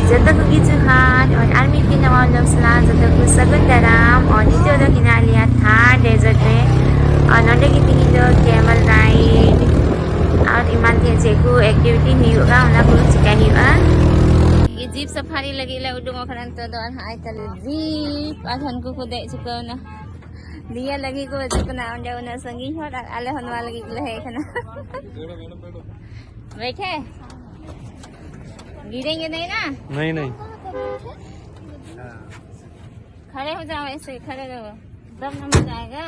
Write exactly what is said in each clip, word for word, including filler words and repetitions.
ᱡᱚᱛᱚ ᱠᱚᱜᱮ ᱡᱚᱦᱟᱨ, ᱟᱨ ᱟᱨ ᱢᱤᱫ ᱫᱤᱱ ᱱᱟᱣᱟ vlog ᱥᱟᱞᱟᱜ ᱡᱚᱛᱚ ᱠᱚ ᱥᱟᱹᱜᱩᱱ ᱫᱟᱨᱟᱢ᱾ ᱟᱨ ᱱᱤᱛᱚᱜ ᱫᱚ ᱦᱮᱱᱟᱜ ᱞᱮᱭᱟ ᱛᱷᱟᱨ ᱰᱮᱡᱟᱨᱴ ᱨᱮ, ᱟᱨ ᱱᱚᱰᱮ ᱜᱮ ᱛᱤᱦᱤᱧ ᱫᱚ camel ride ᱟᱨ ᱮᱢᱟᱱ ᱛᱮᱭᱟᱜ ᱪᱮᱫ ᱠᱚ activity ᱦᱩᱭᱩᱜᱼᱟ, ᱚᱱᱟ ᱠᱚ ᱪᱤᱠᱟᱹᱭ ᱦᱩᱭᱩᱜᱼᱟ᱾ ᱡᱤᱯ ᱥᱟᱯᱷᱟᱨᱤ ᱞᱟᱹᱜᱤᱫ ᱞᱮ ᱩᱰᱩᱝ ᱟᱠᱟᱱᱟ ᱱᱤᱛᱚᱜ ᱫᱚ, ᱟᱨ ᱦᱟᱸᱜ ᱟᱭ ᱛᱟᱞᱮ ᱡᱤᱯ, ᱟᱨ ᱦᱟᱱᱠᱩ ᱠᱚ ᱫᱮᱡ ᱪᱩᱠᱟᱹᱣ ᱮᱱᱟ᱾ ᱱᱤᱭᱟᱹ ᱞᱟᱹᱜᱤᱫ ᱠᱚ ᱦᱤᱡᱩᱜ ᱠᱟᱱᱟ ᱚᱸᱰᱮ ᱩᱱᱟᱹᱜ ᱥᱟᱺᱜᱤᱧ ᱦᱚᱨ, ᱟᱨ ᱟᱞᱮ ᱦᱚᱸ ᱱᱚᱣᱟ ᱞᱟᱹᱜᱤᱫ ᱜᱮᱞᱮ ᱦᱮᱡ ᱟᱠᱟᱱᱟ᱾ ᱵᱮᱴᱷᱮ? ᱜᱤᱨᱮᱸᱜᱮ ᱱᱟᱦᱤ ᱱᱟ? नहीं, नहीं। खड़े हो जाओ ऐसे, खड़े रहो। दम न मजा आएगा।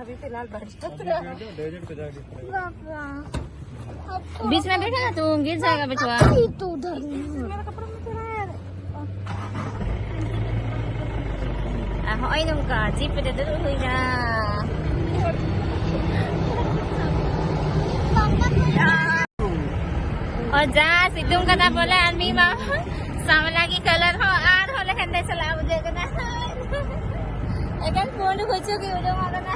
अभी फिलहाल बैठ जाओ। बीच में बैठा ना तू, गिर जाएगा बेटवा। तो उधर ही है। ᱟᱨ ᱦᱚᱸᱜᱼᱚᱭ ᱱᱚᱝᱠᱟ ᱡᱤᱯ ᱨᱮ ᱫᱩᱲᱩᱵ ᱦᱩᱭᱱᱟ᱾ ᱚ, ᱡᱟ ᱥᱤᱛᱩᱝ ᱠᱟᱱᱟ ᱵᱚᱞᱮ, ᱟᱨ ᱢᱤᱫ ᱢᱟ ᱥᱟᱣᱞᱟ ᱜᱮ ᱠᱟᱞᱟᱨ ᱦᱚᱸ ᱟᱨᱦᱚᱸ ᱞᱮᱠᱷᱟᱱ ᱫᱮ ᱪᱟᱞᱟᱜ ᱵᱩᱡᱷᱟᱹᱜ ᱠᱟᱱᱟ᱾ ᱮᱠᱮᱱ ᱯᱩᱸᱰ ᱦᱩᱪᱩ ᱜᱮ ᱩᱰᱩᱝᱚᱜ ᱠᱟᱱᱟ᱾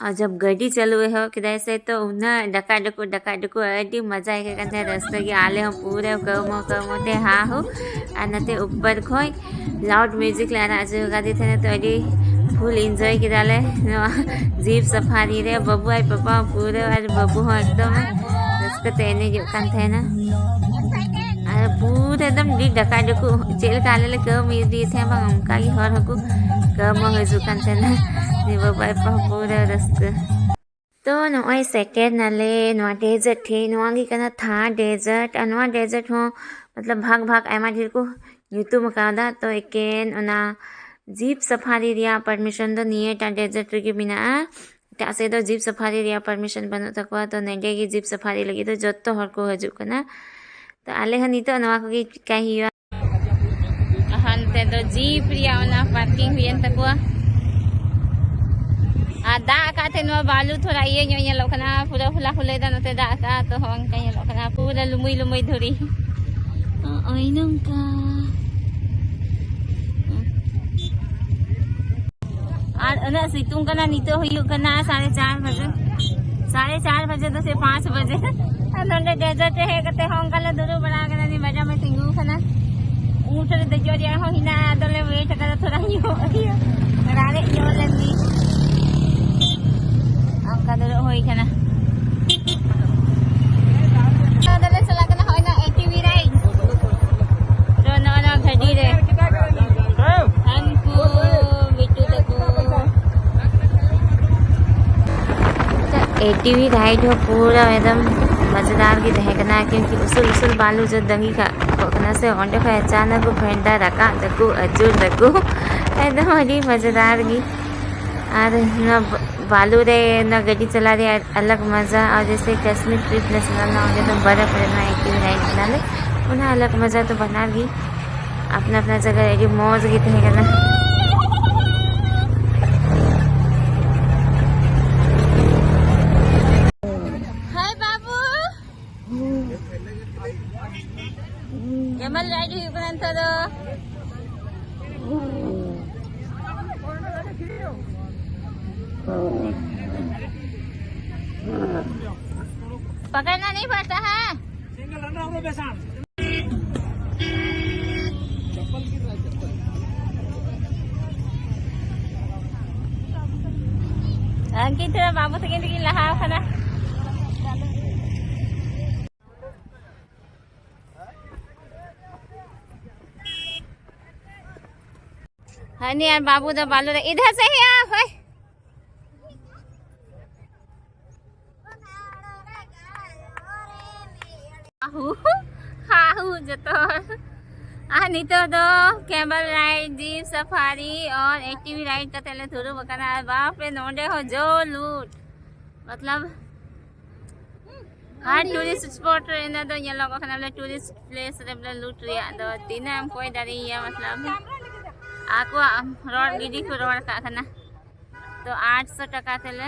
ᱟᱨ ᱡᱚᱵ ᱜᱟᱹᱰᱤ ᱪᱟᱹᱞᱩ ᱮᱦᱚᱵ ᱠᱮᱫᱟᱭ ᱥᱮ, ᱛᱚ ᱩᱱᱟᱹᱜ ᱰᱟᱠᱟ ᱰᱩᱠᱩ, ᱰᱟᱠᱟ ᱰᱩᱠᱩ, ᱟᱹᱰᱤ ᱢᱟᱡᱟ ᱟᱹᱭᱠᱟᱹᱜ ᱠᱟᱱ ᱛᱟᱦᱮᱸᱫ, ᱨᱟᱹᱥᱠᱟᱹ ᱜᱮ᱾ ᱟᱞᱮ ᱦᱚᱸ ᱯᱩᱨᱟᱹ ᱠᱟᱹᱣᱢᱚ ᱠᱟᱹᱣᱢᱚ ᱛᱮ ᱦᱟ ᱦᱩ, ᱟᱨ ᱱᱚᱛᱮ ᱩᱯᱚᱨ ᱠᱷᱚᱡ loud music ᱞᱮ ᱟᱨᱟᱜ ᱦᱚᱪᱚ ᱟᱠᱟᱫᱮ ᱛᱟᱦᱮᱱᱟ, ᱛᱚ ᱟᱹᱰᱤ full enjoy ᱠᱮᱫᱟᱞᱮ ᱱᱚᱣᱟ ᱡᱤᱯ ᱥᱟᱯᱷᱟᱨᱤ ᱨᱮ᱾ ᱵᱟᱹᱵᱩ ᱟᱡ ᱯᱟᱯᱟ ᱦᱚᱸ ᱯᱩᱨᱟᱹ, ᱟᱨ ᱵᱟᱹᱵᱩ ᱦᱚᱸ ᱮᱠᱫᱚᱢ ᱨᱟᱹᱥᱠᱟᱹ ᱛᱮ ᱮᱱᱮᱡᱚᱜ ᱠᱟᱱ ᱛᱟᱦᱮᱱᱟ᱾ ᱟᱨ ᱯᱩᱨᱟᱹ ᱮᱠᱫᱚᱢ ᱟᱹᱰᱤ ᱰᱟᱠᱟ ᱰᱩᱠᱩ, ᱪᱮᱫ ᱞᱮᱠᱟ ᱟᱞᱮ ᱞᱮ ᱠᱟᱹᱣᱢ ᱤᱫᱤᱭᱮᱫ ᱛᱟᱦᱮᱸ ᱵᱟᱝ, ᱚᱱᱠᱟ ᱜᱮ ᱦᱚᱲ ᱦᱚᱸᱠᱚ ᱠᱟᱹᱣᱢᱚ ᱦᱤᱡᱩᱜ ᱠᱟᱱ ᱛᱟᱦᱮᱱᱟ᱾ ᱡᱮ ᱵᱟᱹᱵᱩ ᱟᱡ ᱯᱟᱯᱟ ᱦᱚᱸ ᱯᱩᱨᱟᱹ ᱨᱟᱹᱥᱠᱟᱹ᱾ ᱛᱚ ᱱᱚᱜᱼᱚᱭ ᱥᱮᱴᱮᱨ ᱱᱟᱞᱮ ᱱᱚᱣᱟ desert ᱴᱷᱮᱡ᱾ ᱱᱚᱣᱟ ᱜᱮ ᱠᱟᱱᱟ ᱛᱷᱟᱨ desert, ᱟᱨ ᱱᱚᱣᱟ desert ᱦᱚᱸ ᱢᱚᱛᱞᱚᱵ ᱵᱷᱟᱜᱽ ᱵᱷᱟᱜᱽ ᱟᱭᱢᱟ ᱰᱷᱮᱨ ᱠᱚ ᱧᱩᱛᱩᱢ ᱟᱠᱟᱫᱟ᱾ ᱛᱚ ᱮᱠᱮᱱ ᱚᱱᱟ ᱡᱤᱯ ᱥᱟᱯᱷᱟᱨᱤ ᱨᱮᱭᱟᱜ permission ᱫᱚ ᱱᱤᱭᱟᱹᱴᱟᱜ desert ᱨᱮᱜᱮ ᱢᱮᱱᱟᱜᱼᱟ, ᱮᱴᱟᱜ ᱥᱮᱫ ᱫᱚ ᱡᱤᱯ ᱥᱟᱯᱷᱟᱨᱤ ᱨᱮᱭᱟᱜ permission ᱵᱟᱹᱱᱩᱜ ᱛᱟᱠᱚᱣᱟ᱾ ᱛᱚ ᱱᱚᱸᱰᱮ ᱜᱮ ᱡᱤᱯ ᱥᱟᱯᱷᱟᱨᱤ ᱞᱟᱹᱜᱤᱫ ᱫᱚ ᱡᱚᱛᱚ ᱦᱚᱲ ᱠᱚ ᱦᱤᱡᱩᱜ ᱠᱟᱱᱟ᱾ ᱛᱚ ᱟᱞᱮ ᱦᱚᱸ ᱱᱤᱛᱚᱜ ᱱᱚᱣᱟ ᱠᱚᱜᱮ ᱪᱤᱠᱟᱭ ᱦᱩᱭᱩᱜᱼᱟ᱾ ᱦᱟᱱᱛᱮ ᱫᱚ ᱡᱤᱯ ᱨᱮᱭᱟᱜ ᱚᱱᱟ parking ᱦᱩᱭᱮᱱ ᱛᱟᱠᱚᱣᱟ᱾ ᱟᱨ ᱫᱟᱜ ᱟᱠᱟᱫ ᱛᱮ ᱱᱚᱣᱟ ᱵᱟᱞᱩ ᱛᱷᱚᱲᱟ ᱤᱭᱟᱹ ᱧᱚᱜ ᱧᱮᱞᱚᱜ ᱠᱟᱱᱟ, ᱯᱩᱨᱟᱹ ᱯᱷᱩᱞᱟ ᱯᱷᱩᱞᱟᱹᱭ ᱫᱟ ᱱᱚᱛᱮ ᱫᱟᱜ ᱟᱠᱟᱫ, ᱛᱚ ᱦᱚᱸ ᱚᱱᱠᱟ ᱧᱮᱞᱚᱜ ᱠᱟᱱᱟ ᱯᱩᱨᱟᱹ ᱞᱩᱢᱩᱭ ᱞᱩᱢᱩᱭ ᱫᱷᱩᱲᱤ᱾ ᱱᱚᱜᱼᱚᱭ ᱱᱚᱝᱠᱟ᱾ ᱟᱨ ᱩᱱᱟᱹᱜ ᱥᱤᱛᱩᱝ ᱠᱟᱱᱟ, ᱱᱤᱛᱚᱜ ᱦᱩᱭᱩᱜ ᱠᱟᱱᱟ ᱥᱟᱲᱮ ᱪᱟᱨ ᱵᱟᱡᱮ, ᱥᱟᱲᱮ ᱪᱟᱨ ᱵᱟᱡᱮ ᱫᱚ ᱥᱮ ᱯᱟᱸᱪ ᱵᱟᱡᱮ᱾ ᱟᱨ ᱱᱚᱰᱮ desert ᱨᱮ ᱦᱮᱡ ᱠᱟᱛᱮ ᱦᱚᱸ ᱚᱱᱠᱟ ᱞᱮ ᱫᱩᱲᱩᱵ ᱵᱟᱲᱟ ᱟᱠᱟᱱᱟ, ᱱᱤᱭᱟᱹ ᱵᱟᱡᱟᱨ ᱢᱟ ᱛᱤᱸᱜᱩ ᱟᱠᱟᱱᱟ᱾ ᱩᱸᱴ ᱨᱮ ᱫᱮᱡᱚᱜ ᱨᱮᱭᱟᱜ ᱦᱚᱸ ᱦᱮᱱᱟᱜᱼᱟ, ᱟᱫᱚᱞᱮ wait ᱟᱠᱟᱫᱟ ᱛᱷᱚᱲᱟ ᱧᱚᱜ᱾ ᱨᱟᱲᱮᱡ ᱧᱚᱜ ᱞᱮᱱ ᱜᱮ᱾ ᱚᱱᱠᱟ ᱫᱩᱲᱩᱵ ᱦᱩᱭ ᱠᱟᱱᱟ᱾ ᱟᱫᱚᱞᱮ ᱪᱟᱞᱟᱜ ᱠᱟᱱᱟ ᱦᱚᱸᱜᱼᱚᱭ ᱱᱟ ATV ride᱾ ᱛᱚ ᱱᱚᱜᱼᱚᱭ ᱱᱚᱣᱟ ᱜᱟᱹᱰᱤ ᱨᱮ ᱦᱟᱱᱠᱩ ᱵᱤᱴᱩ ᱛᱟᱠᱚ᱾ ATV ride ᱦᱚᱸ ᱯᱩᱨᱟᱹ ᱮᱠᱫᱚᱢ ᱢᱟᱡᱮᱫᱟᱨ ᱜᱮ ᱛᱟᱦᱮᱸ ᱠᱟᱱᱟ, ᱠᱤᱭᱩᱸᱠᱤ ᱩᱥᱩᱞ ᱩᱥᱩᱞ ᱵᱟᱞᱩ ᱡᱚ ᱫᱟᱹᱝᱜᱤ ᱠᱟᱜ ᱠᱚᱜ ᱠᱟᱱᱟ ᱥᱮ, ᱚᱸᱰᱮ ᱠᱷᱚᱱ ᱟᱪᱟᱱᱟᱠ ᱠᱚ ᱯᱷᱮᱰ ᱫᱟ, ᱨᱟᱠᱟᱵ ᱫᱟᱠᱚ, ᱟᱹᱪᱩᱨ ᱫᱟᱠᱚ, ᱮᱠᱫᱚᱢ ᱟᱹᱰᱤ ᱢᱟᱡᱮᱫᱟᱨ ᱜᱮ᱾ ᱟᱨ ᱱᱚᱣᱟ ᱵᱟᱞᱩ ᱨᱮ ᱱᱚᱣᱟ ᱜᱟᱹᱰᱤ ᱪᱟᱞᱟᱣ ᱨᱮᱭᱟᱜ ᱟᱞᱟᱜᱽ ᱢᱟᱡᱟ, ᱟᱨ ᱡᱮᱥᱮ ᱠᱟᱥᱢᱤᱨ trip ᱞᱮ ᱪᱟᱞᱟᱣ ᱞᱮᱱᱟ, ᱚᱸᱰᱮ ᱫᱚ ᱵᱚᱨᱯᱷ ᱨᱮ ᱱᱚᱣᱟ ATV ride ᱠᱮᱫᱟᱞᱮ, ᱚᱱᱟ ᱟᱞᱟᱜᱽ ᱢᱟᱡᱟ ᱫᱚ ᱵᱟᱱᱟᱨ ᱜᱮ᱾ ᱟᱯᱱᱟ ᱟᱯᱱᱟ ᱡᱟᱭᱜᱟ ᱨᱮ ᱟᱹᱰᱤ ᱢᱚᱡᱽ ᱜᱮ ᱛᱟᱦᱮᱸ ᱠᱟᱱᱟ᱾ ᱦᱟᱭ ᱵᱟᱵᱩ, camel ride ᱦᱩᱭᱩᱜ ᱠᱟᱱᱟ ᱱᱤᱛᱚᱜ ᱫᱚ᱾ पकड़ना नहीं पड़ता है। ᱟᱨ ᱩᱱᱠᱤᱱ ᱛᱷᱚᱲᱟ ᱵᱟᱹᱵᱩ ᱛᱟᱹᱠᱤᱱ ᱫᱚᱠᱤᱱ ᱞᱟᱦᱟ ᱟᱠᱟᱱᱟ᱾ ᱦᱟᱹᱱᱤ ᱟᱨ ᱵᱟᱹᱵᱩ ᱫᱚ ᱵᱟᱞᱩ ᱨᱮ, ᱤᱫᱷᱟᱨ ᱥᱮ ᱦᱤ ᱟ, ᱦᱳᱭ᱾ ᱦᱟᱦᱩ, ᱦᱟᱦᱩ ᱡᱚᱛᱚ ᱦᱚᱲ᱾ ᱟᱨ ᱱᱤᱛᱚᱜ ᱫᱚ camel ride, jeep safari ᱟᱨ ATV ride ᱠᱟᱛᱮ ᱞᱮ ᱫᱩᱲᱩᱵ ᱟᱠᱟᱱᱟ᱾ ᱟᱨ ᱵᱟᱯ ᱨᱮ, ᱱᱚᱰᱮ ᱦᱚᱸ ᱡᱚ ᱞᱩᱴ, ᱢᱚᱛᱞᱚᱵ ᱟᱨ tourist spot ᱨᱮ ᱤᱱᱟᱹ ᱫᱚ ᱧᱮᱞᱚᱜᱚᱜ ᱠᱟᱱᱟ ᱵᱚᱞᱮ tourist place ᱨᱮ ᱵᱚᱞᱮ ᱞᱩᱴ ᱨᱮᱭᱟᱜ ᱫᱚ ᱛᱤᱱᱟᱹᱜ ᱮᱢ ᱠᱚᱭ ᱫᱟᱲᱮᱭᱟᱭᱟ, ᱢᱚᱛᱞᱚᱵ ᱟᱠᱚᱣᱟᱜ ᱨᱚᱲ ᱜᱤᱰᱤ ᱠᱚ ᱨᱚᱲ ᱠᱟᱜ ᱠᱟᱱᱟ᱾ ᱛᱚ ᱟᱴᱥᱚ ᱴᱟᱠᱟ ᱛᱮᱞᱮ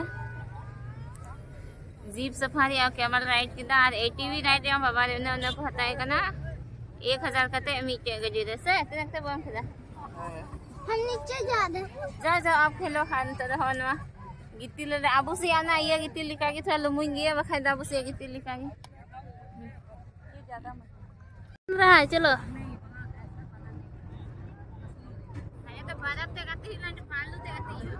jeep safari ᱟᱨ camel ride ᱠᱮᱫᱟ, ᱟᱨ ATV ride ᱨᱮᱭᱟᱜ ᱵᱟᱵᱟ ᱨᱮ ᱩᱱᱟᱹᱜ ᱩᱱᱟᱹᱜ ᱠᱚ ᱦᱟᱛᱟᱣ ᱠᱟᱱᱟ, ᱮᱠ ᱦᱟᱡᱟᱨ ᱠᱟᱛᱮ ᱢᱤᱫᱴᱮᱡ ᱜᱟᱹᱰᱤ ᱨᱮ᱾ ᱥᱮ ᱛᱤᱱᱟᱹᱜ ᱠᱟᱛᱮ ᱵᱚᱱ ᱠᱮᱫᱟ? हम नीचे जा रहे हैं। ᱡᱟᱣ ᱡᱟᱣ ᱟᱯ ᱠᱷᱮᱞᱳ ᱠᱷᱟᱱ ᱱᱤᱛᱚᱜ ᱫᱚ ᱦᱚᱸ ᱱᱚᱣᱟ ᱜᱤᱛᱤᱞ ᱨᱮ ᱟᱵᱚ ᱥᱮᱭᱟᱜ ᱚᱱᱟ ᱤᱭᱟᱹ ᱜᱤᱛᱤᱞ ᱞᱮᱠᱟ ᱜᱮ, ᱛᱷᱚᱲᱟ ᱞᱩᱢᱩᱧ ᱜᱮᱭᱟ, ᱵᱟᱠᱷᱟᱡ ᱫᱚ ᱟᱵᱚ ᱥᱮᱭᱟᱜ ᱜᱤᱛᱤᱞ ᱞᱮᱠᱟ ᱜᱮ᱾ ᱨᱟᱭ, ᱪᱚᱞᱚ᱾ ᱟᱞᱮ ᱫᱚ ᱵᱟᱨᱟᱵ ᱛᱮ ᱜᱟᱛᱮ ᱦᱩᱭᱩᱜ ᱠᱟᱱᱟ, ᱵᱟᱹᱞᱩ ᱛᱮ ᱜᱟᱛᱮ ᱦᱩᱭᱩᱜᱼᱟ᱾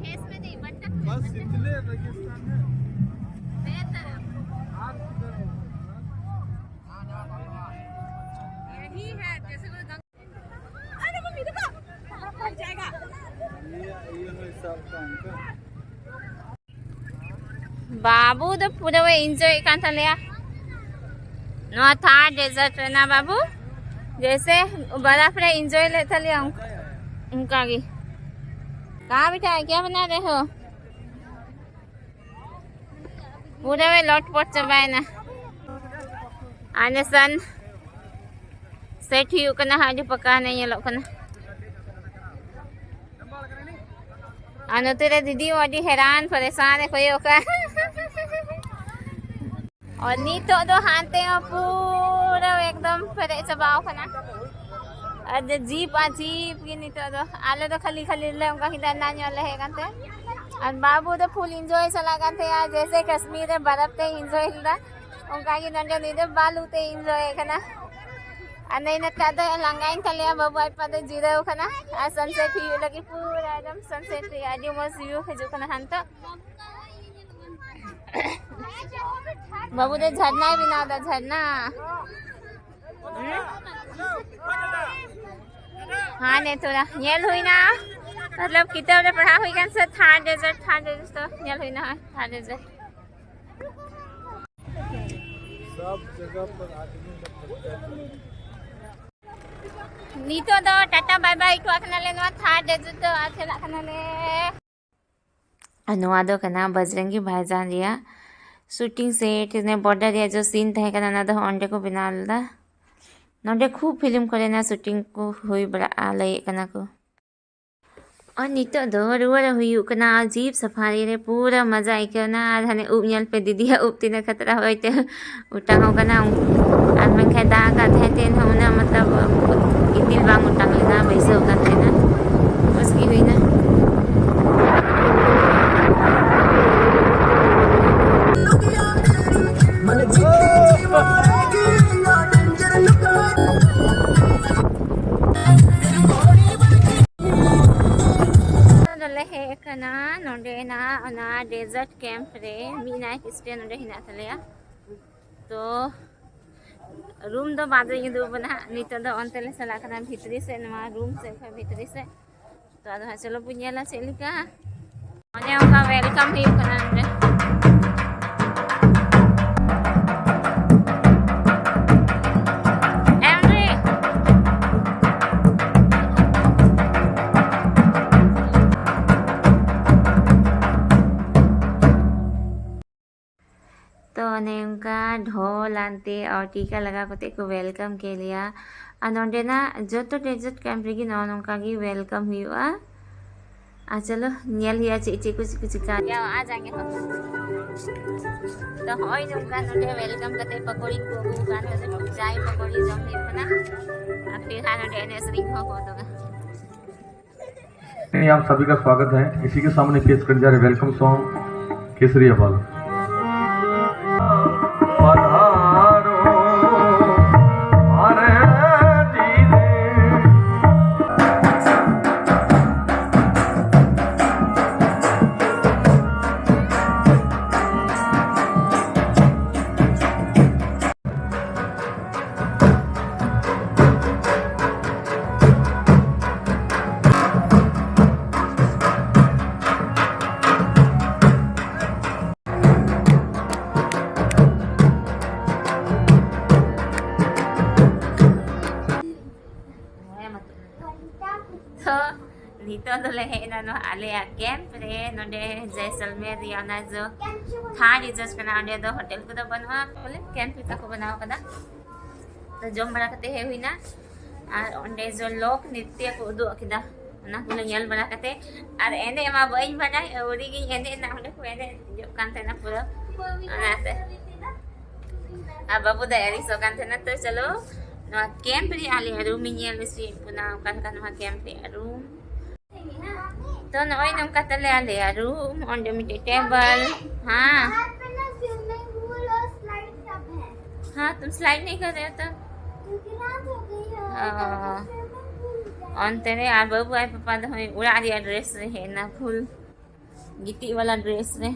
ᱪᱮᱥ ᱢᱮ ᱫᱮ, ᱵᱟᱴᱟ ᱠᱚ, ᱵᱟᱥ ᱵᱟᱴᱟ ᱠᱚ᱾ ᱤᱛᱞᱮ ᱨᱮᱜᱤᱥᱛᱟᱱ ᱦᱮ᱾ ᱵᱮᱦᱛᱨ᱾ ᱟᱨ ᱠᱤᱫᱷᱟᱨ ᱦᱳᱜᱟ? ᱭᱮᱦᱤ ᱦᱮ, ᱡᱮᱥᱮ ᱠᱳ ᱫᱟᱝ-, ᱟᱨᱮ ᱵᱟᱵᱟ, ᱢᱤᱫ ᱫᱚ ᱯᱷᱟᱴᱟᱯᱷᱟᱴ ᱡᱟᱭᱜᱟ᱾ ᱱᱤᱭᱟᱹ ᱤᱭᱟᱹ ᱦᱚᱸ ᱦᱤᱥᱟᱵ ᱠᱟᱱ ᱠᱟ᱾ ᱵᱟᱹᱵᱩ ᱫᱚ ᱯᱩᱨᱟᱹ ᱮᱱᱡᱚᱭᱮᱫ ᱠᱟᱱ ᱛᱟᱞᱮᱭᱟ᱾ ᱱᱚᱣᱟ ᱛᱷᱟᱨ ᱰᱮᱡᱟᱨᱴ ᱨᱮᱱᱟᱜ ᱵᱟᱹᱵᱩ ᱡᱮᱭᱥᱮ ᱵᱟᱨᱟᱯ ᱨᱮ ᱮᱱᱡᱚᱭ ᱞᱮᱫ ᱛᱟᱞᱮᱭᱟ, ᱚᱱᱠᱟ, ᱚᱱᱠᱟ ᱜᱮ᱾ ᱠᱟ ᱵᱮᱴᱟ, ᱠᱭᱟ ᱵᱟᱱᱟ ᱨᱮ ᱦᱳ? ᱯᱩᱨᱟᱹ ᱞᱚᱴᱯᱚᱴ ᱪᱟᱵᱟᱭᱮᱱᱟ᱾ ᱟᱨ ᱱᱤᱥᱟᱱ ᱥᱮᱴ ᱦᱩᱭᱩᱜ ᱠᱟᱱᱟ ᱦᱟᱸᱜ, ᱟᱹᱰᱤ ᱯᱟᱠᱟ ᱦᱟᱱᱮ ᱧᱮᱞᱚᱜ ᱠᱟᱱᱟ᱾ ᱟᱨ ᱱᱚᱛᱮ ᱨᱮ ᱫᱤᱫᱤ ᱦᱚᱸ ᱟᱹᱰᱤ ᱦᱮᱨᱟᱱ ᱯᱟᱨᱮᱥᱟᱱ ᱮ ᱠᱚᱭᱚᱜ ᱠᱟᱜᱼᱟ᱾ ᱟᱨ ᱱᱤᱛᱚᱜ ᱫᱚ ᱦᱟᱱᱛᱮ ᱦᱚᱸ ᱯᱩᱨᱟᱹ ᱮᱠᱫᱚᱢ ᱯᱮᱨᱮᱡ ᱪᱟᱵᱟᱣ ᱠᱟᱱᱟ᱾ ᱟᱨ ᱡᱤᱯ ᱟᱨ ᱡᱤᱯ ᱜᱮ ᱱᱤᱛᱚᱜ ᱫᱚ᱾ ᱟᱞᱮ ᱫᱚ ᱠᱷᱟᱹᱞᱤ ᱠᱷᱟᱹᱞᱤ ᱞᱮ ᱚᱱᱠᱟ ᱠᱮᱫᱟ, ᱱᱟ ᱧᱚᱜ ᱞᱮ ᱦᱮᱡ ᱠᱟᱱᱛᱮ᱾ ᱟᱨ ᱵᱟᱹᱵᱩ ᱫᱚ ᱯᱷᱩᱞ ᱤᱱᱡᱚᱭ ᱪᱟᱞᱟᱜ ᱠᱟᱱ ᱛᱟᱭᱟ, ᱡᱮᱭᱥᱮ ᱠᱟᱥᱢᱤᱨ ᱨᱮ ᱵᱟᱨᱟᱯ ᱛᱮ ᱤᱱᱡᱚᱭ ᱞᱮᱫᱟ, ᱚᱱᱠᱟ ᱜᱮ ᱱᱚᱰᱮ ᱱᱩᱭ ᱫᱚ ᱵᱟᱞᱩ ᱛᱮ ᱤᱱᱡᱚᱭ ᱠᱟᱱᱟ᱾ ᱟᱨ ᱱᱩᱭ ᱱᱮᱛᱟᱨ ᱫᱚ ᱞᱟᱸᱜᱟᱭᱮᱱ ᱛᱟᱞᱮᱭᱟ, ᱵᱟᱹᱵᱩ ᱟᱡ ᱯᱟ ᱫᱚ ᱡᱤᱨᱟᱹᱣ ᱠᱟᱱᱟ᱾ ᱟᱨ ᱥᱟᱱᱥᱮᱴ ᱦᱩᱭᱩᱜ ᱞᱟᱹᱜᱤᱫ, ᱯᱩᱨᱟᱹ ᱮᱠᱫᱚᱢ ᱥᱟᱱᱥᱮᱴ ᱦᱩᱭᱩᱜᱼᱟ, ᱟᱹᱰᱤ ᱢᱚᱡᱽ ᱵᱷᱤᱭᱩ ᱦᱤᱡᱩᱜ ᱠᱟᱱᱟ ᱦᱟᱱᱛᱮ᱾ ᱵᱟᱹᱵᱩ ᱫᱚ ᱡᱷᱟᱨᱱᱟᱭ ᱵᱮᱱᱟᱣ ᱫᱟ, ᱡᱷᱟᱨᱱᱟ᱾ ᱦᱮᱸ, ᱱᱤᱛᱚᱜ ᱧᱮᱞ ᱦᱩᱭᱱᱟ, ᱢᱚᱛᱞᱚᱵ ᱠᱤᱛᱟᱹᱵ ᱨᱮ ᱯᱟᱲᱦᱟᱣ ᱦᱩᱭ ᱠᱟᱱ ᱥᱮ, ᱛᱷᱟᱨ ᱰᱮᱡᱟᱨᱴ, ᱛᱷᱟᱨ ᱰᱮᱡᱟᱨᱴ ᱫᱚ ᱧᱮᱞ ᱦᱩᱭᱱᱟ, ᱦᱳᱭ, ᱛᱷᱟᱨ ᱰᱮᱡᱟᱨᱴ᱾ सब जगह पर आदमी का पत्थर। ᱱᱤᱛᱚᱜ ᱫᱚ ᱴᱟᱴᱟ ᱵᱟᱭ ᱵᱟᱭ ᱦᱚᱴᱚᱣᱟᱜ ᱠᱟᱱᱟᱞᱮ ᱱᱚᱣᱟ ᱛᱷᱟᱨ ᱰᱮᱡᱟᱨᱴ ᱫᱚ, ᱟᱨ ᱪᱟᱞᱟᱜ ᱠᱟᱱᱟᱞᱮ᱾ ᱟᱨ ᱱᱚᱣᱟ ᱫᱚ ᱠᱟᱱᱟ ᱵᱟᱡᱨᱟᱝᱜᱤ ᱵᱷᱟᱭᱡᱟᱱ ᱨᱮᱭᱟᱜ ᱥᱩᱴᱤᱝ ᱥᱮᱴ, ᱚᱱᱮ ᱵᱚᱨᱰᱟᱨ ᱨᱮᱭᱟᱜ ᱡᱚ ᱥᱤᱱ ᱛᱟᱦᱮᱸ ᱠᱟᱱᱟ, ᱚᱱᱟ ᱫᱚ ᱚᱸᱰᱮ ᱠᱚ ᱵᱮᱱᱟᱣ ᱞᱮᱫᱟ᱾ ᱱᱚᱸᱰᱮ ᱠᱷᱩᱵ ᱯᱷᱤᱞᱢ ᱠᱚᱨᱮᱱᱟᱜ ᱥᱩᱴᱤᱝ ᱠᱚ ᱦᱩᱭ ᱵᱟᱲᱟᱜᱼᱟ, ᱞᱟᱹᱭᱮᱫ ᱠᱟᱱᱟ ᱠᱚ᱾ ᱟᱨ ᱱᱤᱛᱚᱜ ᱫᱚ ᱨᱩᱣᱟᱹᱲ ᱦᱩᱭᱩᱜ ᱠᱟᱱᱟ᱾ ᱡᱤᱯ ᱥᱟᱯᱷᱟᱨᱤ ᱨᱮ ᱯᱩᱨᱟᱹ ᱢᱚᱡᱟ ᱟᱹᱭᱠᱟᱹᱣ ᱮᱱᱟ᱾ ᱟᱨ ᱦᱟᱱᱮ ᱩᱵ ᱧᱮᱞ ᱯᱮ, ᱫᱤᱫᱤᱭᱟᱜ ᱩᱵ ᱛᱤᱱᱟᱹᱜ ᱠᱷᱟᱛᱨᱟ ᱦᱚᱭᱛᱮ ᱚᱴᱟᱝᱚᱜ ᱠᱟᱱᱟ᱾ ᱟᱨ ᱢᱮᱱᱠᱷᱟᱱ ᱫᱟᱜ ᱟᱠᱟᱫ ᱛᱟᱦᱮᱸ ᱛᱮ ᱮᱱᱦᱚᱸ ᱩᱱᱟᱹᱜ ᱢᱚᱛᱞᱚᱵ ᱜᱤᱛᱤᱞ ᱵᱟᱝ ᱚᱴᱟᱝ ᱞᱮᱱᱟ, ᱵᱟᱹᱭᱥᱟᱹᱣ ᱠᱟᱱ ᱛᱟᱦᱮᱱᱟ᱾ ᱠᱟᱱᱟ ᱱᱚᱰᱮᱱᱟᱜ ᱚᱱᱟ ᱰᱮᱡᱟᱨᱴ ᱠᱮᱢᱯ ᱨᱮ ᱢᱤᱫ ᱱᱟᱭᱤᱴ ᱥᱴᱮ ᱱᱚᱰᱮ ᱦᱮᱱᱟᱜ ᱛᱟᱞᱮᱭᱟ᱾ ᱛᱚ ᱨᱩᱢ ᱫᱚ ᱵᱟᱫ ᱨᱮᱧ ᱩᱫᱩᱜ ᱟᱵᱚᱱᱟ ᱦᱟᱸᱜ᱾ ᱱᱤᱛᱚᱜ ᱫᱚ ᱚᱱᱛᱮ ᱞᱮ ᱪᱟᱞᱟᱜ ᱠᱟᱱᱟ ᱵᱷᱤᱛᱨᱤ ᱥᱮᱫ, ᱱᱚᱣᱟ ᱨᱩᱢ ᱥᱮᱫ ᱠᱷᱚᱱ ᱵᱷᱤᱛᱨᱤ ᱥᱮᱫ᱾ ᱛᱚ ᱟᱫᱚ ᱦᱟᱸᱜ ᱪᱚᱞᱚ ᱵᱚᱱ ᱧᱮᱞᱟ ᱪᱮᱫ ᱞᱮᱠᱟ᱾ ᱚᱱᱮ ᱚᱱᱠᱟ ᱣᱮᱞᱠᱟᱢ ᱦᱩᱭᱩᱜ ᱠᱟᱱᱟ ᱱᱚᱰᱮ᱾ ᱮᱢ ᱨᱮ᱾ ᱛᱚ ᱚᱱᱮ ᱚᱱᱠᱟ ᱰᱷᱚᱞ ᱟᱱᱛᱮ ᱟᱨ ᱴᱤᱠᱟ ᱞᱟᱜᱟᱣ ᱠᱟᱛᱮ ᱠᱚ ᱣᱮᱞᱠᱟᱢ ᱠᱮᱫ ᱞᱮᱭᱟ᱾ ᱟᱨ ᱱᱚᱸᱰᱮᱱᱟᱜ ᱡᱚᱛᱚ ᱰᱮᱡᱟᱨᱴ ᱠᱮᱢᱯ ᱨᱮᱜᱮ ᱱᱚᱜᱼᱚ ᱱᱚᱝᱠᱟ ᱜᱮ ᱣᱮᱞᱠᱟᱢ ᱦᱩᱭᱩᱜᱼᱟ᱾ ᱟᱨ ᱪᱚᱞᱚ ᱧᱮᱞ ᱦᱩᱭᱩᱜᱼᱟ ᱪᱮᱫ ᱪᱮᱫ ᱠᱚ ᱪᱮᱫ ᱠᱚ ᱪᱤᱠᱟ ᱦᱩᱭᱩᱜᱼᱟ᱾ ᱟᱨ ᱡᱟᱸᱜᱮ ᱦᱚᱸ᱾ ᱛᱚ ᱦᱚᱸᱜᱼᱚᱭ ᱱᱚᱝᱠᱟ ᱱᱚᱸᱰᱮ ᱣᱮᱞᱠᱟᱢ ᱠᱟᱛᱮ ᱯᱟᱠᱚᱲᱤ ᱠᱚ ᱟᱹᱜᱩ ᱟᱠᱟᱫ ᱛᱟᱞᱮ, ᱪᱟᱭ ᱯᱟᱠᱚᱲᱤ ᱡᱚᱢ ᱦᱩᱭᱩᱜ ᱠᱟᱱᱟ᱾ ᱟᱨ ᱯᱷᱤᱨ ᱦᱟᱸᱜ ᱱᱚᱸᱰᱮ ᱮᱱᱮᱡ ᱥᱮᱨᱮᱧ ᱦᱚᱸ ᱠᱚ ᱩᱫᱩᱜᱟ᱾ आप सभी का स्वागत है। इसी के सामने पेश करने जा रहे वेलकम सॉन्ग केसरिया बाल। पधारो, अरे जी रे। ᱛᱚ ᱱᱤᱛᱚᱜ ᱫᱚᱞᱮ ᱦᱮᱡ ᱮᱱᱟ ᱱᱚᱣᱟ ᱟᱞᱮᱭᱟᱜ ᱠᱮᱢᱯ ᱨᱮ᱾ ᱱᱚᱰᱮ ᱡᱟᱭᱥᱟᱞᱢᱮᱨ ᱨᱮᱭᱟᱜ ᱚᱱᱟ ᱡᱚ ᱛᱷᱟᱨᱰ ᱨᱤᱡᱚᱨᱴ ᱠᱟᱱᱟ, ᱚᱸᱰᱮ ᱫᱚ ᱦᱳᱴᱮᱞ ᱠᱚᱫᱚ ᱵᱟᱹᱱᱩᱜᱼᱟ, ᱵᱚᱞᱮ ᱠᱮᱢᱯ ᱞᱮᱠᱟ ᱠᱚ ᱵᱮᱱᱟᱣ ᱠᱟᱫᱟ᱾ ᱛᱚ ᱡᱚᱢ ᱵᱟᱲᱟ ᱠᱟᱛᱮ ᱦᱮᱡ ᱦᱩᱭᱱᱟ᱾ ᱟᱨ ᱚᱸᱰᱮ ᱡᱚ ᱞᱳᱠ ᱱᱨᱤᱛᱭᱚ ᱠᱚ ᱩᱫᱩᱜ ᱠᱮᱫᱟ, ᱚᱱᱟ ᱠᱚᱞᱮ ᱧᱮᱞ ᱵᱟᱲᱟ ᱠᱟᱛᱮ᱾ ᱟᱨ ᱮᱱᱮᱡ ᱢᱟ ᱵᱟᱹᱧ ᱵᱟᱰᱟᱭ, ᱟᱹᱣᱨᱤ ᱜᱤᱧ ᱮᱱᱮᱡ ᱮᱱᱟ, ᱚᱸᱰᱮ ᱠᱚ ᱮᱱᱮᱡ ᱦᱤᱡᱩᱜ ᱠᱟᱱ ᱛᱟᱦᱮᱱᱟ ᱯᱩᱨᱟᱹ, ᱚᱱᱟᱛᱮ᱾ ᱟᱨ ᱵᱟᱹᱵᱩ ᱫᱚᱭ ᱟᱹᱲᱤᱥᱚᱜ ᱠᱟᱱ ᱛᱟᱦᱮᱱᱟ᱾ ᱛᱚ ᱪᱚᱞᱚ ᱱᱚᱣᱟ ᱠᱮᱢᱯ ᱨᱮ ᱟᱞᱮᱭᱟᱜ ᱨᱩᱢ ᱤᱧ ᱧᱮᱞ ᱦᱚᱪᱚᱭᱮᱫ ᱵᱚᱱᱟ, ᱚᱠᱟ ᱞᱮᱠᱟ ᱱᱚᱣᱟ ᱠᱮᱢᱯ ᱨᱮᱭᱟᱜ ᱨᱩᱢ᱾ ᱛᱚ ᱱᱚᱜᱼᱚᱭ ᱱᱚᱝᱠᱟ ᱛᱟᱞᱮ ᱟᱞᱮᱭᱟᱜ ᱨᱩᱢ, ᱚᱸᱰᱮ ᱢᱤᱫᱴᱮᱡ ᱴᱮᱵᱚᱞ᱾ ᱦᱮᱸ, ᱵᱟᱦᱟᱨ ᱯᱮ ᱱᱟ ᱥᱩᱭᱢᱤᱝ ᱯᱩᱞ ᱚᱨ ᱥᱞᱟᱭᱤᱰ ᱥᱚᱵ ᱦᱮ᱾ ᱦᱮᱸ, ᱛᱩᱢ ᱥᱞᱟᱭᱤᱰ ᱱᱟᱦᱤ ᱠᱟᱨ ᱨᱮ ᱛᱚ? ᱠᱤᱭᱩᱠᱤ ᱨᱟᱛ ᱦᱳ ᱜᱟᱭᱤ ᱦᱮ, ᱚ᱾ ᱛᱚ ᱥᱩᱭᱢᱤᱝ ᱯᱩᱞ ᱡᱟᱭᱮᱜᱟ᱾ ᱚᱱᱛᱮ ᱨᱮ ᱟᱨ ᱵᱟᱹᱵᱩ ᱟᱡ ᱯᱟᱯᱟ ᱫᱚ ᱦᱳᱭ ᱚᱲᱟᱜ ᱨᱮᱭᱟᱜ ᱰᱨᱮᱥ ᱨᱮ ᱦᱮᱡ ᱮᱱᱟ, ᱯᱷᱩᱞ᱾ ᱜᱤᱛᱤᱡ ᱵᱟᱞᱟ ᱰᱨᱮᱥ ᱨᱮ᱾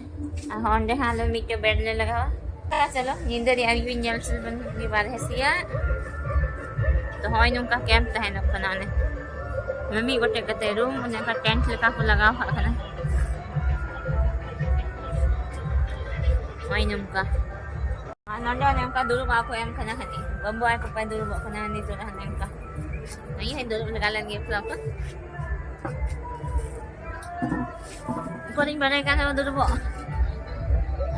ᱟᱨ ᱚᱸᱰᱮ ᱦᱟᱸᱜ ᱟᱞᱮ ᱢᱤᱫᱴᱮᱡ ᱵᱮᱰ ᱞᱮ ᱞᱟᱜᱟᱣᱟ᱾ ᱦᱮᱸ, ᱪᱚᱞᱚ, ᱧᱤᱫᱟᱹ ᱨᱮᱭᱟᱜ view ᱧᱮᱞ ᱦᱚᱪᱚ ᱵᱚᱱ ᱜᱮ ᱵᱟᱨᱦᱮ ᱥᱮᱭᱟᱜ᱾ ᱛᱚ, ᱦᱚᱸᱜᱼᱚᱭ ᱱᱚᱝᱠᱟ ᱠᱮᱢᱯ ᱛᱟᱦᱮᱱᱚᱜ ᱠᱟᱱᱟ᱾ ᱚᱱᱮ ᱢᱤᱢᱤᱫ ᱜᱚᱴᱮᱡ ᱠᱟᱛᱮ ᱨᱩᱢ, ᱚᱱᱮ ᱚᱱᱠᱟ ᱴᱮᱱᱴ ᱞᱮᱠᱟ ᱠᱚ ᱞᱟᱜᱟᱣ ᱠᱟᱜ ᱠᱟᱱᱟ᱾ ᱱᱚᱜᱼᱚᱭ ᱱᱚᱝᱠᱟ᱾ ᱟᱨ ᱱᱚᱰᱮ ᱚᱱᱮ ᱚᱱᱠᱟ ᱫᱩᱲᱩᱵ ᱟᱠᱚ ᱮᱢ ᱠᱟᱱᱟ ᱦᱟᱹᱱᱤ ᱵᱟᱹᱵᱩ ᱟᱭ ᱯᱟᱯᱟᱭ ᱫᱩᱲᱩᱵᱚᱜ ᱠᱟᱱᱟ ᱱᱤᱛᱚᱜ ᱦᱟᱱᱮ ᱚᱱᱠᱟ᱾ ᱤᱧ ᱦᱚᱸᱧ ᱫᱩᱲᱩᱵ ᱞᱮᱜᱟ ᱞᱮᱱ ᱜᱮ ᱯᱷᱞᱚᱯ᱾ ᱩᱠᱩᱨᱤᱧ ᱵᱟᱲᱟᱭ ᱠᱟᱱ ᱫᱩᱲᱩᱵᱚᱜ᱾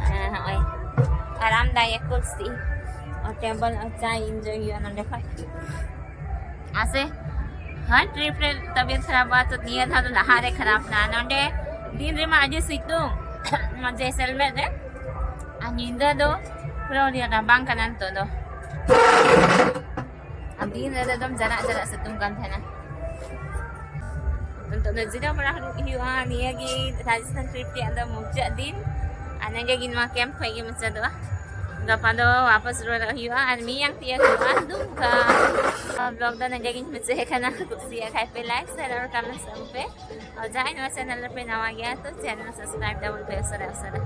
ᱦᱮᱸ, ᱦᱚᱸᱜᱼᱚᱭ ᱟᱨᱟᱢ ᱫᱟᱭᱚᱠ ᱠᱩᱨᱥᱤ ᱟᱨ ᱴᱮᱵᱚᱞ ᱟᱨ ᱪᱟ ᱤᱱᱡᱚᱭ ᱦᱩᱭᱩᱜᱼᱟ ᱱᱚᱰᱮ ᱠᱷᱚᱡ᱾ ᱟᱥᱮ ᱦᱟᱨ ᱴᱨᱤᱯ ᱨᱮ ᱛᱟᱵᱤᱭᱟᱛ ᱠᱷᱟᱨᱟᱯᱚᱜᱼᱟ, ᱛᱚ ᱱᱤᱭᱟᱹ ᱫᱷᱟᱣ ᱫᱚ ᱞᱟᱦᱟ ᱨᱮ ᱠᱷᱟᱨᱟᱯ ᱱᱟ᱾ ᱱᱚᱰᱮ ᱫᱤᱱ ᱨᱮᱢᱟ ᱟᱹᱰᱤ ᱥᱤᱛᱩᱝ ᱡᱮᱥᱟᱞᱢᱮᱨ ᱨᱮ, ᱟᱨ ᱧᱤᱫᱟᱹ ᱫᱚ ᱯᱩᱨᱟᱹ ᱨᱮᱭᱟᱲ ᱨᱟᱵᱟᱝ ᱠᱟᱱᱟ ᱱᱤᱛᱚᱜ ᱫᱚ᱾ ᱟᱨ ᱫᱤᱱ ᱨᱮᱫᱚ ᱮᱠᱫᱚᱢ ᱡᱟᱨᱟᱜ ᱡᱟᱨᱟᱜ ᱥᱤᱛᱩᱝ ᱠᱟᱱ ᱛᱟᱦᱮᱱᱟ᱾ ᱱᱤᱛᱚᱜ ᱫᱚ ᱡᱤᱨᱟᱹᱣ ᱵᱟᱲᱟ ᱦᱩᱭᱩᱜᱼᱟ᱾ ᱱᱤᱭᱟᱹ ᱜᱮ ᱨᱟᱡᱚᱥᱛᱷᱟᱱ ᱴᱨᱤᱯ ᱨᱮᱭᱟᱜ ᱫᱚ ᱢᱩᱪᱟᱹᱫ ᱫᱤᱱ, ᱟᱨ ᱱᱚᱰᱮ ᱜᱮ ᱱᱚᱣᱟ ᱠᱮᱢᱯ ᱠᱷᱚᱡ ᱜᱮ ᱢᱩᱪᱟᱹᱫᱚᱜᱼᱟ᱾ ᱜᱟᱯᱟ ᱫᱚ ᱣᱟᱯᱟᱥ ᱨᱩᱣᱟᱹᱲᱚᱜ ᱦᱩᱭᱩᱜᱼᱟ ᱟᱨ ᱢᱮᱭᱟᱝ ᱛᱤᱭᱟᱹᱜ ᱦᱩᱭᱩᱜᱼᱟ ᱫᱩᱢᱠᱟ᱾ ᱵᱞᱚᱜ ᱫᱚ ᱱᱚᱰᱮ ᱜᱤᱧ ᱢᱩᱪᱟᱹᱫ ᱠᱟᱱᱟ᱾ ᱠᱩᱥᱤᱭᱟᱜ ᱠᱷᱟᱡ ᱯᱮ ᱞᱟᱭᱤᱠ, ᱥᱮᱭᱟᱨ ᱟᱨ ᱠᱚᱢᱮᱱᱴ ᱛᱟᱵᱚᱱ ᱯᱮ᱾ ᱟᱨ ᱡᱟᱦᱟᱸᱭ ᱱᱚᱣᱟ ᱪᱮᱱᱮᱞ ᱨᱮᱯᱮ ᱱᱟᱣᱟ ᱜᱮᱭᱟ ᱛᱚ ᱪᱮᱱᱮᱞ ᱥᱟᱵᱥᱠᱨᱟᱭᱤᱵ ᱛᱟᱵᱚᱱ ᱯᱮ ᱩᱥᱟᱹᱨᱟ ᱩᱥᱟᱹᱨᱟ᱾